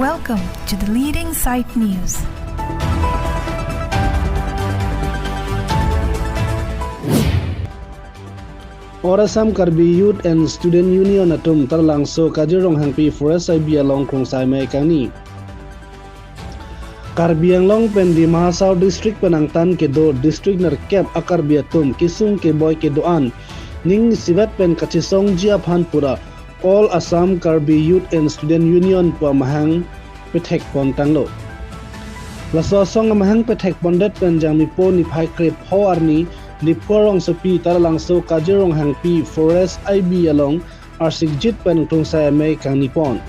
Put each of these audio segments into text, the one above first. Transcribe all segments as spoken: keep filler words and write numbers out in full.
Welcome to the leading site news. All Assam Karbi Youth and Student Union atum Taralangso Kajir Ronghangpi Forest I B along krungsai amei kangni. Karbi Anglong pen Dima Hasao District pen angtan kedo district nerkep a-Karbi atum kesung keboi kedo-an ning isivet pen kachesongji aphan pura All Assam Karbi Youth and Student Union pu amahang pethekpon tanglo. Laso asong amahang pethekpondet pen Jangmipo niphai krepho arni Diphu arongsopi Taralangso Kajir Ronghangpi Forest I B along arsikjit pen krungsai amei kangnipon.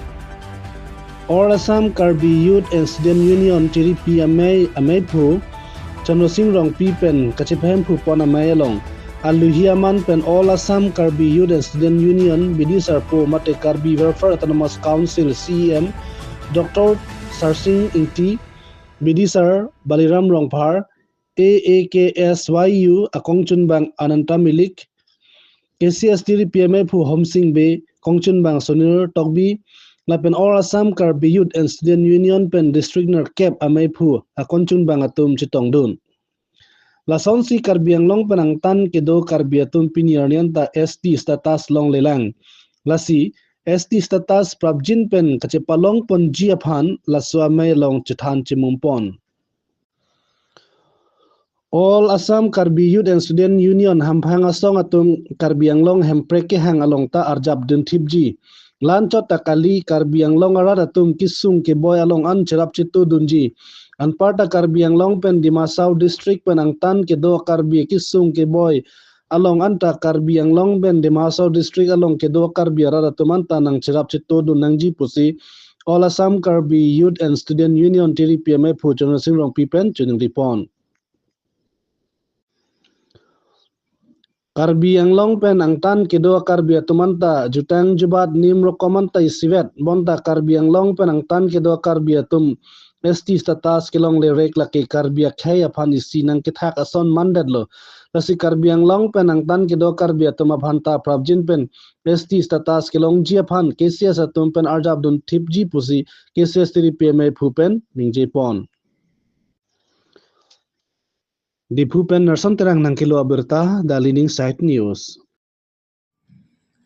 All Assam Karbi Youth and Student Union tiripi amei ameiphu Chandra Sing Rongpi pen kachepahemphupon amei along aluhi aman pen All Assam Karbi Youth and Student Union bidisarpo mate Karbi Welfare Autonomous Council C E M Doctor Sarsing Ingti, bidisar Baliram Rongphar, A A K S Y U akongchunbang Ananta Milik, K C S tiripi ameiphu Homsing Bey, kongchunbang Sunil Tokbi, lapen All Assam Karbi Youth and Student Union pen district nerkep ameiphu akongchunbang atum chetongdun. Lasonsi Karbi Anglong pen angtan kedo Karbi atum pini arni anta S T status longlelang. Lasi S T status prapjin pen kachepalongponji aphan laso amei along chethan chemumpon. All Assam Karbi Youth and Student Union hamphang asong atum Karbi Anglong hemprek kehang along ta arjap dunthipji. Lanchot ta kali Karbi Anglong arat atum kesung keboi along an cherap chetodunji. Anparta Karbi Anglong pen Dima Hasao District pen angtan kedo Karbi kesung keboi along anta Karbi Anglong pen Dima Hasao District along kedo Karbi arat atum anta nangcherap chetodun nangji pusi All Assam Karbi Youth and Student Union tiripi ameiphu Chandra Sing Rongpi pen chiningripon. Karbi Anglong pen angtan kedo Karbi atum anta jutang jubat nim rokom anta isivet bonta Karbi Anglong pen angtan kedo Karbi atum S T status kelonglerek lake Karbi akhei aphan isi nangkethak ason mandetlo. Lasi Karbi Anglong pen angtan kedo Karbi atum aphan ta prapjin pen S T status kelongji aphan K C S atum pen arjap dunthipji pusi K C S tiripi ameiphu pen ningjepon. Diphu pen Nerson Terang nangkelo abirta, The Leading Site News.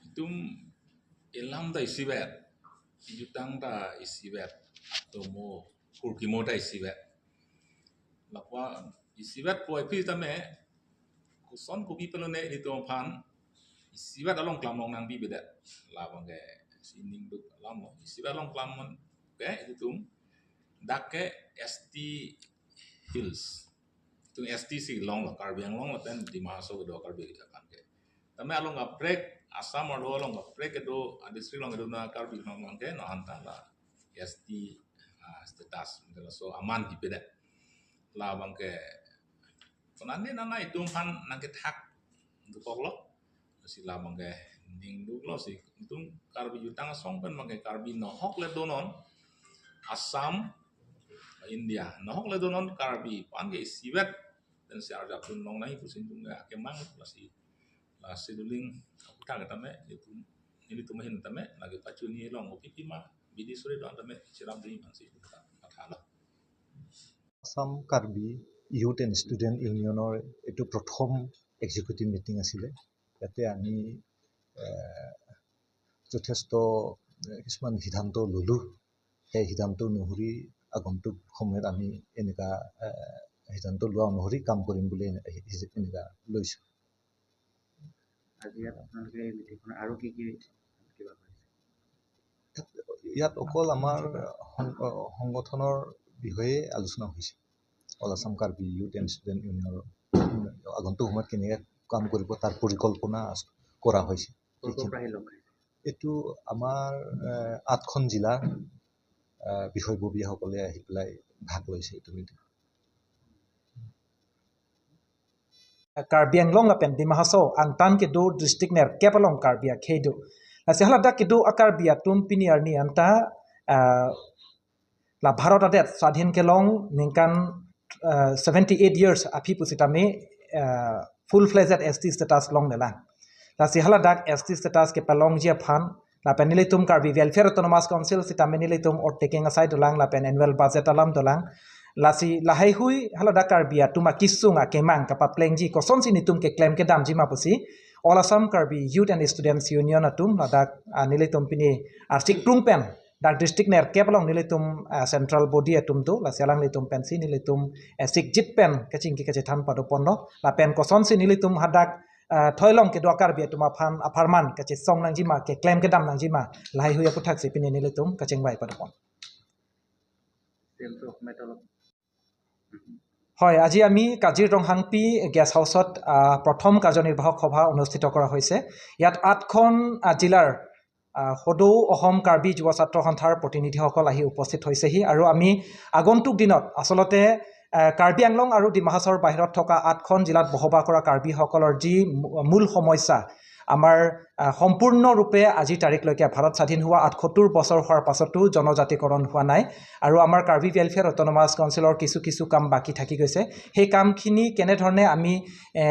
Itum ilam ta isivet, jutang ta isivet, atomo kurkimo ta isivet. Lapu isivet puvoiphit tame, koson kopi pelone ilitum aphan isivet along klam long nangpipedet. Labang ke sining duk alam lo, isivet along klam mon ke ilitum dak ke S T Hills. Itum S T si longlo, Karbi Anglong lapen Dima Hasao kedo Karbi aphan ke. Tame along kaprek, Assam arlo along kaprek kedo, a district along kedo na Karbi along ke, no anta la S T, ah, status, laso aman pipedet. Labang ke, konane nana itum aphan nangkethak dokoklo. Si labang ke ning duklo si itum Karbi jutang asong pen abang ke Karbi nohok le donon Assam, India. Nohok le donon Karbi aphan ke isivet pen si arjap dun longnang pusi itum ke akemang lasi, lasi duling aphuthak tame itum, ilitum ahin tame lagi pachuni long opipi ma bidi sore don tame cherap dun man si itum ta mathalo. Assam Karbi Youth and Student Unionৰ এইটো প্ৰথম executive meeting আছিলে। ইয়াতে আমি, এ, যথেষ্ট, এ, কিছুমান সিদ্ধান্ত ল'লোঁ। সেই সিদ্ধান্ত অনুসৰি আগন্তুক সময়ত আমি এনেকা, এ, সিদ্ধান্ত লোৱা অনুসৰি কাম কৰিম বুলি এনে-, এনেকা লৈছোঁ। আজি ইয়াত আপোনালোকে এই মিটিংখনত আৰু কি কি কিবা কৰিছে? ইয়াত অকল আমাৰ সং-, অ, সংগঠনৰ বিষয়ে আলোচনা হৈছে। All Assam Karbi youth and student ইউনিয়নৰ আগন্তুক সময়ত কেনেকে কাম কৰিব, তাৰ পৰিকল্পনা আছ-, কৰা হৈছে। ক'ৰ ক'ৰ পৰা আহি লগ খাইছে? এইটো আমাৰ, এ, আঠখন জিলাৰ, এ, বিষয়ববীয়াসকলে আহি পেলাই ভাগ লৈছে এইটো meeting. Karbi Anglong lapen Dima Hasao angtan kedo district nerkep along Karbi akhei do. Lasi haladak kedo a-Karbi atum pini arni anta, ah, la Bharat adet swadhin kelong ningkan, ah, seventy eight years aphi pusitame, ah, full fledged S T status longlelang. Lasi haladak S T status kepalongji aphan Lapen nelitum Karbi Welfare Autonomous Council sitame nelitum oath taking asai dolang lapen annual budget alam dolang. Lasi lahaihui haladak Karbi atum akesung akemang kapaplengji kosonsi netum keklem kedamji ma pusi All Assam Karbi Youth and Students Union atum ladak, ah, nelitum pini arsik krung pen dak district nerkep along nelitum, ah, central body atum do, lasi alanglitum pensi nelitum, eh, sikjit pen kachingki kachethan padoponlo. Lapen kosonsi nelitum hadak, ah, thoi along kedo a-Karbi atum aphan apharman kachesong nangji ma, keklem kedam nangji ma, lahaihui aphuthaksi pini nelitum kachingvai padopon. Sales of metal. হয়, আজি আমি কাজিৰ ৰংহাংপি গেষ্ট হাউচত, আহ, প্ৰথম কাৰ্যনিৰ্বাহক সভা অনুষ্ঠিত কৰা হৈছে। ইয়াত আঠখন, আহ, জিলাৰ, আহ, সদৌ অসম কাৰ্বি যুৱ ছাত্ৰ সন্থাৰ প্ৰতিনিধিসকল আহি উপস্থিত হৈছেহি আৰু আমি আগন্তুক দিনত আচলতে, আহ, কাৰ্বি আংলং আৰু ডিমা হাছাওৰ বাহিৰত থকা আঠখন জিলাত বসবাস কৰা কাৰ্বিসকলৰ যি মূ-, মূল সমস্যা, আমাৰ, আহ, সম্পূৰ্ণৰূপে আজিৰ তাৰিখলৈকে ভাৰত স্বাধীন হোৱা আঠসত্তৰ বছৰ হোৱাৰ পাছতো জনজাতিকৰণ হোৱা নাই আৰু আমাৰ কাৰ্বি ৱেলফেয়াৰ অট'নমাছ কাউন্সিলৰ কিছু কিছু কাম বাকী থাকি গৈছে। সেই কামখিনি কেনেধৰণে আমি, এ,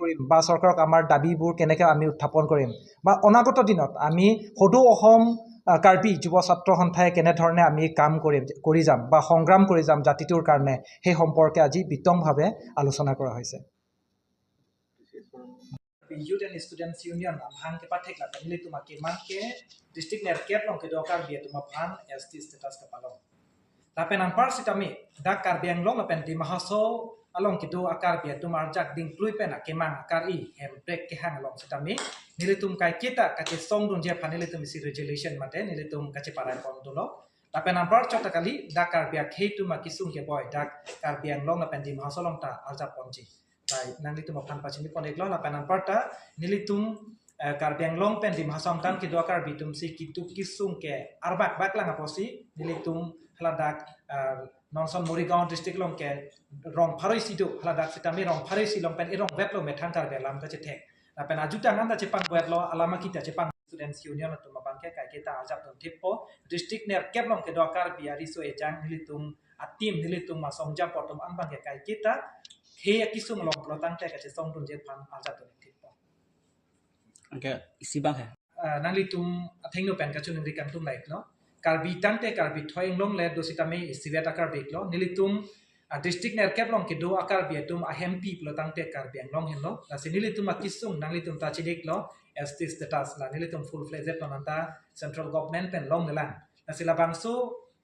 কৰিম বা চৰকাৰক আমাৰ দাবীবোৰ কেনেকে আমি উত্থাপন কৰিম বা অনাগত দিনত আমি সদৌ অসম, আহ, কাৰ্বি যুৱ ছাত্ৰ সন্থাই কেনেধৰণে আমি কাম কৰিম, কৰি যাম বা সংগ্ৰাম কৰি যাম জাতিটোৰ কাৰণে, সেই সম্পৰ্কে আজি বিতংভাৱে আলোচনা কৰা হৈছে। Youth and Students Union amahang kepathek lapen nelitum akemang ke district nerkep along kedo a-Karbi atum aphan S T status kapalong. Lapen anpar sitame dak Karbi Anglong lapen Dima Hasao along kedo a-Karbi atum arjak dingklui pen akemang akari hemprek kehang along sitame nelitum kaiketa kachesong dunji aphan nelitum isi resolution mate nelitum kacheparai pon dolo. Lapen anpar chot ta kali dak Karbi akhei atum akesung keboi dak Karbi Anglong lapen Dima Hasao along ta arjap ponji. Bai, nanglitum aphan pachini pon-iklo, lapen anparta nelitum, eh, Karbi Anglong pen Dima Hasao angtan kedo a-Karbi atum si keduk kesung ke arbak bak lang apotsi nelitum haladak, eh, non ason Morigaon district along ke rong pharo isi do, haladak sitame rong pharo isi along pen erongvetlo methang Karbi alam ta chethek. Lapen ajutang an ta chepangvetlo, alam akita chepang Students Union atum abang ke kaiketa arjap dun thippo, district nerkep along kedo a-Karbi ariso ejang nelitum a-team nelitum asong jam atum an abang ke kaiketa khei akesung along pulo tangte kachesong dunji aphan arjap dun thippo. Anke isi abang he. Ah, nanglitum athengno pen kachiningri kangtung laik lo. Karbi tangte Karbi thoi inglong le do sitame isivet a-Karbi lo. Nelitum, ah, district nerkep along kedo a-Karbi atum ahempi pulo tangte Karbi Anglong henlo. Lasi nelitum akesung nanglitum ta chini-iklo S T status la nelitum full fledged lo nanta central government pen longlelang. Lasi labangso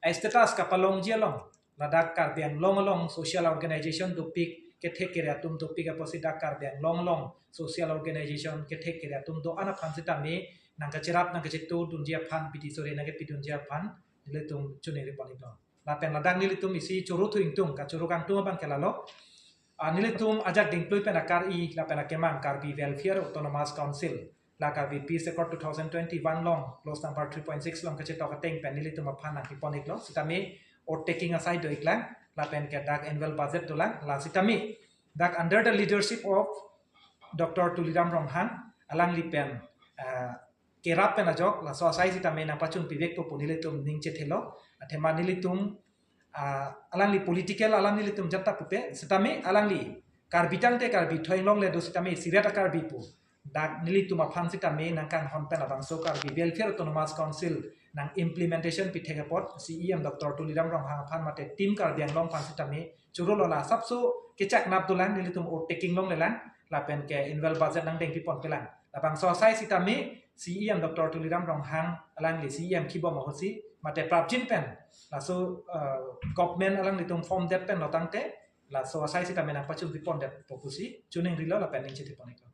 a-status kapalongji along ladak Karbi Anglong along social organization dopik kethek kere atum dopik apotsi dak Karbi Anglong along social organization kethek kere atum do-an aphan sitame nangkacherap nangkachetu dunji aphan piti sore nangkepi dunji aphan nelitum chiningri pon-iklo. Lapen ladak nelitum isi choro thu ingtung, kachoro kangtung abang ke lalo. Ah, nelitum ajak dingklui pen akari lapen akemang Karbi Welfare Autonomous Council la Karbi Peace Accord two thousand twenty-one along clause number three point six along kachetok ateng pen nelitum aphan nangkepon-iklo. Sitame oath taking asai do-iklang lapen ke dak annual budget dolang. La sitame dak under the leadership of Doctor Tuliram Ronghang alangli pen, eh, kerap pen ajok laso asai sitame nangpachun pivekpo pu nelitum ning chethelo. Athema nelitum, ah, alangli political alam nelitum jat ta pupe, sitame alangli Karbi tangte Karbi thoi inglong le do sitame isivet a-Karbi pu dak nelitum aphan sitame nangkanghon pen labangso Karbi Welfare Autonomous Council nang implementation pithek apot C E M Doctor Tuliram Ronghang aphan mate team Karbi Anglong aphan sitame choro lo, la asapso kechak nap dolang, nelitum oath taking longlelang lapen ke annual budget nangdeng pipon pelang. Labangso asai sitame C E M Doctor Tuliram Ronghang alangli C E M kibom ahutsi mate prapjin pen laso, eh, government alanglitum form det pen lo tangte laso asai sitame nangpachun pipondetpo pusi chiningrilo lapen ning chethipon-iklo.